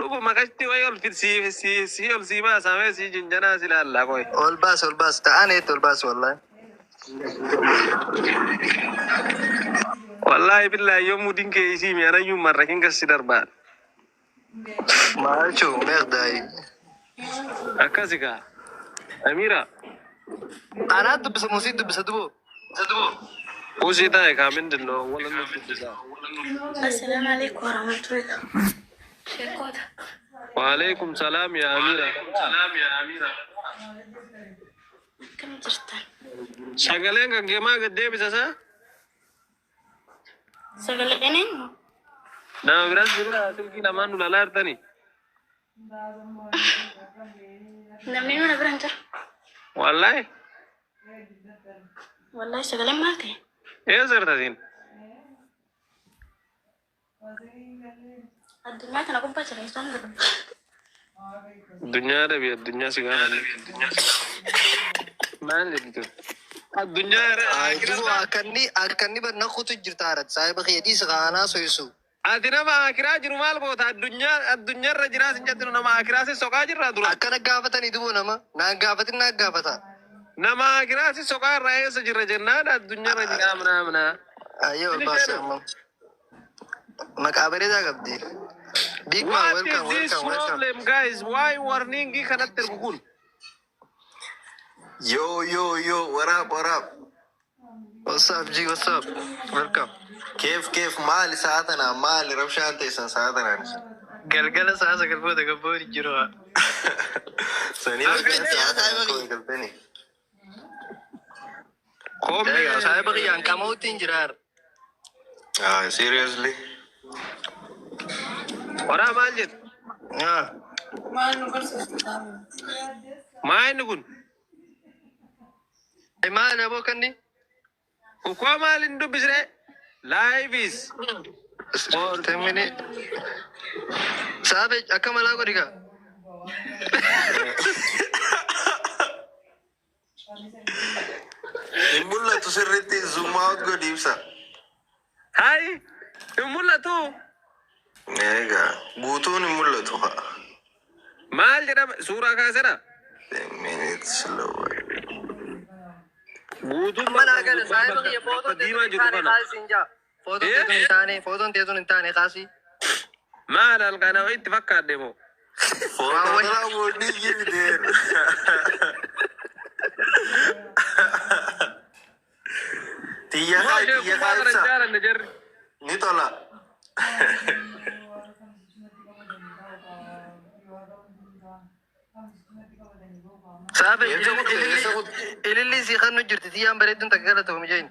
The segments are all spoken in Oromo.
Dhuguma qashti wayi ol si si si ol sii baasamee si jinjanaa si laallaa qoy. Ol baas, ol baas, ta'an eetti ol baas wallahi. Wallaahi billaahi yommuu dinkee isii mi'anayyuu marrakin kas si darbaa. Maal jechuun meeqdaayi? Akkasi kaa. Amira. Anaa dubbisa musii dubbisa duboo. Usii taa'e kaa mindin ነው wala nu dubbisaa. Assalaamu alaikum warahmatullahi. Sheekota. Waalaikum salaam yaa Amira. Akkam jirtan? Sagaleen kan keemaa gad deebisa isaa? Sagaleen eenyu? Nama biraas jira, silkii lamaan nu lalaa jirtanii. Namni mana bira hin jiru. Wallaahi. Wallahi sagaleen maal ta'e? Eessa jirta siin? Addunyaa kana gubbaa jira, isaan jiru. Addunyaa dhabi, addunyaa si gaafate. Maal jettu? Addunyaa Ay, dubu akkanni akkanni banna kutu jirta harat saahiba keetii si kaanaa soyisu. Ati nama akiraa jiru maal goota? Addunyaa addunyaarra jiraa sin jettu, nama akiraa si soqaa jirra dura. Akkana gaafatanii dubu nama naan gaafatin naan gaafata. Nama akiraa si soqaa irraa eessa jirra jennaan addunyaarra jiraa minaa minaa. Ayyee, ol baase amma. Maqaa bareedaa qabdi. Big man, What is welcome, this welcome, welcome. problem, guys? Why warning kanatti ergu kun? Yo, yo, yo, what up, what up? What's up, G? What's up? Welcome. كيف كيف maali sa'a tanaa, maali rabshaan teessan sa'a tanaan? Galgala sa'a 9 booda gabboon jiru. Sanii Siyaa saahiba kiyya. galtanii. Koomee Saahiba kiyyaan qama'uutti hin jiraar. Ah, seriously? Horaa maal jettu? Ah. Maal nu barsiistu? Maa inni kun? Maal aboo kanni? Ukkoo maal hin dubbisne? Live is. 10 minute. Saafe akka malaa godhi kaa. Hin mul'atu sirriitti, zoom out godhi ibsa. Hai, hin mul'atu. Egaa guutuun hin mul'atu haa. Maal jedhama? Suuraa kaasedha. 10 minutes slower. Guutuun Amma naa gala saahiba kiyya, footoon diimaa teetuun hin jiru taane kana. kaasi hin jaa. Footoon Eh? teetuun hin taane, footoon teetuun hin taane kaasi. Maal halkan itti fakkaadde moo? Footoo tanaa boodni gildeer. Tiyya Moo haa ishee tiyya kubbaa haa kana hin ibsa. jaalanne jarri. Ni tola. Saafe Eessa kutte, eessa kutte? Ililli sii kan nu jirti, tiyyaan bareedduun takka galatoomi jeen.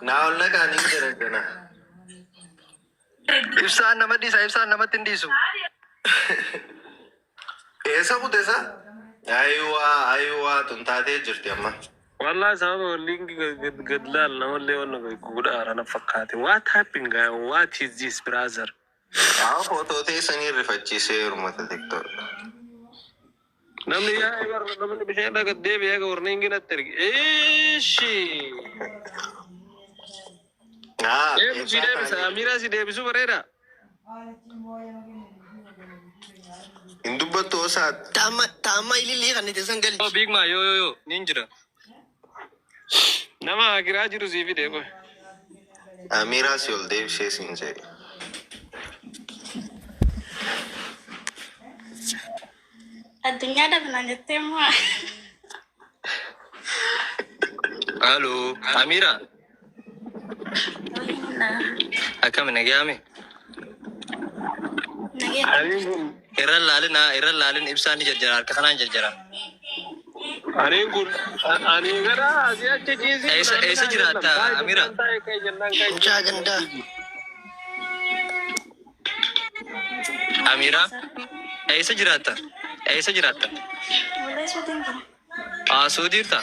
Naa ol naqaa ni jira jana. Ibsaan nama dhiisa, ibsaan namatti hin dhiisu. Eessa kutte isa? Ayiwaa, ayiwaa, tun taatee jirti amma. Wallahi sababa waliin gad laal namallee wanna godhaara na fakkaate. What happened, guy? What is this, brother? Haa, footoo teessanii rifachiisee uummata TikTok. Namni yaa'ee bar namni bishaan irra gad deebi'ee eega warning natti erge. Ishi. Haa, Deebisu si deebisa. Amiraa si deebisuu bareeda. Hin dubbattu osaat. Taama taama ililli kan itti san galchi. Big man, yo yo yo, nin jira. Nama akiraa jiru sii fide qoy. Amiraa si ol deebisee siin jedhe. Addunyaa dhabnaan jettee moo? Halo, Amira, akkam, nagaame? Nagee. Aniin kun Irra laalin haa, irra laalin, ibsaan ni jarjara, harka kanaan jarjara. Aniin kun ani gara asii achi ciisii. Eessa jiraatta, Amira? Mucaa gandaa. Amira, eessa jiraatta? Eessa jiraatta? Wallahi suutiin jira. Haa, suutii jirta?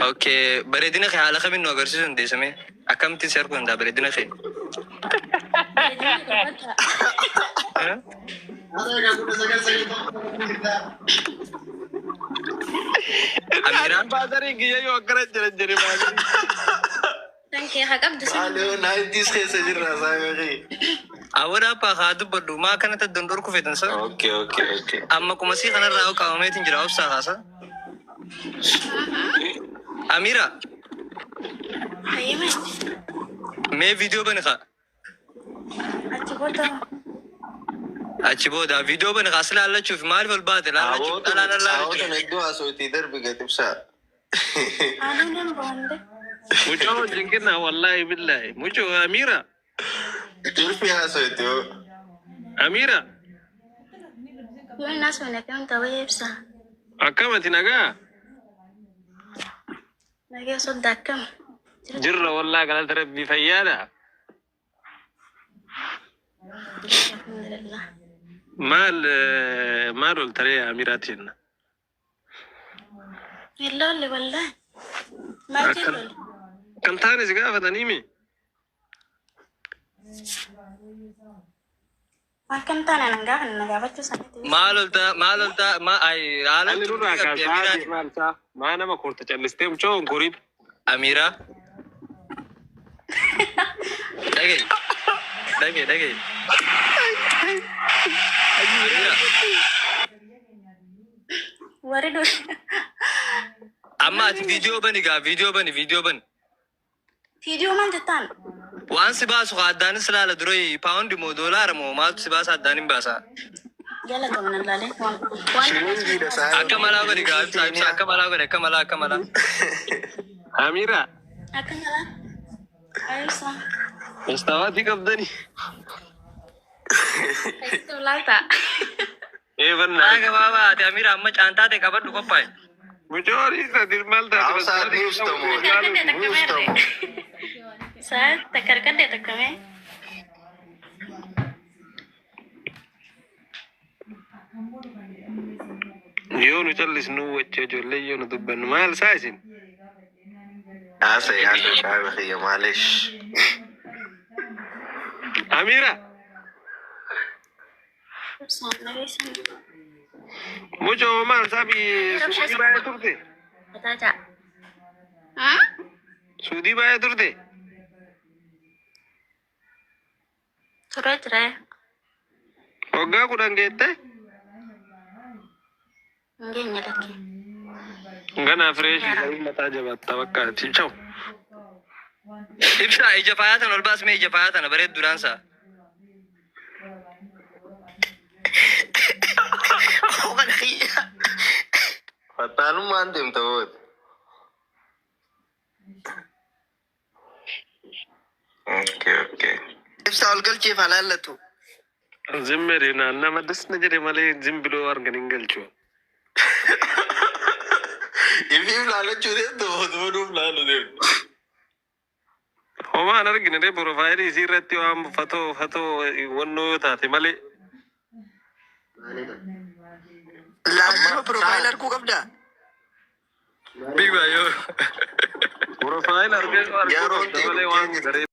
Okay, bareedina kee haala kamiin nu agarsiisuu dandeessame? Akkamittiin si arguu danda'a bareedina kee? Bareedina qabata. Eh? Amira? Baazariin kiyya yoo akkana jiran jedhe baazariin. Kan kee haa qabdu sana. Maali yoo 90s keessa jirra saayii. Awwa abbaa haa dubbadhu maa akkanatti addan dhorku feetan sa. Okay. Amma qumasii kanarraa yoo qabameetiin jira obsaa haasa. Amira Hayyame. mee viidiyoo bani kaa. Achi booda Achi booda viidiyoo bani kaa si laallachuuf maaliif ol baate laallachuuf dhalaan laallachuuf. Saawwatan hedduu haasootii darbi gad ibsaa. aanuun hin boonde. Mucoo wajjin kennaa wallaahi billaahi. Mucoo Amira. Turfi haasootii hoo. Amira. Yoo inni asuma naqee ta'uu ibsa. Akkamati nagaa? Nagee sodda akkam. Jirra wallaahi galata rabbii fayyaadha. Alhamdulillah. Maal maal ol taree Amiraatiin? Hin lolle wallaahi. Maal jedhu? Kan taane si gaafatanii mi? Akkam taane nan gaafa na gaafachuu isaaniiti. Maal ol ta'a maal ol ta'a maa ay haala Ani nurraa qabdi kaasaa Amiraan. maal isaa? Maa nama korta callistee mucoo hin koriin. Amira. Dhaga'i. Dhaga'i dhaga'i. Amira. Warri dur. Amma ati viidiyoo bani gaa viidiyoo bani viidiyoo bani. Viidiyoo maal jettaan? Waan si baasu haa addaanis laala dura paawundi moo doolaara moo maaltu si baasa addaan hin baasa. Galatoomna laalee waan waan Shilingiidha saa. Akka malaa godhi gaa ibsa ibsa akka malaa godhi akka malaa akka malaa. Amira. akka malaa. Ibsa. Mastawaatii qabdanii. Ibsa laata. Eebannaa. Maa gabaabaa ati Amira amma caantaa ta'e qabadhu qophaa'e. Mucoo ariisa maal taate? Hausaa news ta'u. Karkadde takka meerre. Saa karkadde takka mee. Yoo nu callisnu wacce ijoollee yoo nu dubbannu maal saa isin? Haasa'e haasa'e saaba kiyya maalish. Amira. Ibsa nageessan. Mucoo maal saa suudii baay'ee turte? Mataa ja'a. Suudii baay'ee turte? Turee jira. Waggaa 10 geette? Hin geenye lakkee. Ganaa fireeshii mataa jabaatta bakka ati cawu. Ibsa ija faayaa tana ol baasmee ija faayaa tana bareedduudhaan saa. Kana kiyya. Fattaalummaan deemta boode. Okay. Ibsa ol galcheef haa laallatu. Zimmeri nama dasna jedhe malee zim biloo argan hin galchu. Ifiif laalachuu deemtu oduu nuuf laalu deemtu. Homaan argine dee profaayilii isii irratti waan fatoo fatoo wannoo yoo taate malee. Laazima profaayil arguu qabdaa? Big yoo. Profaayil argee arguu Yeroon qabda malee waan ta'e garee.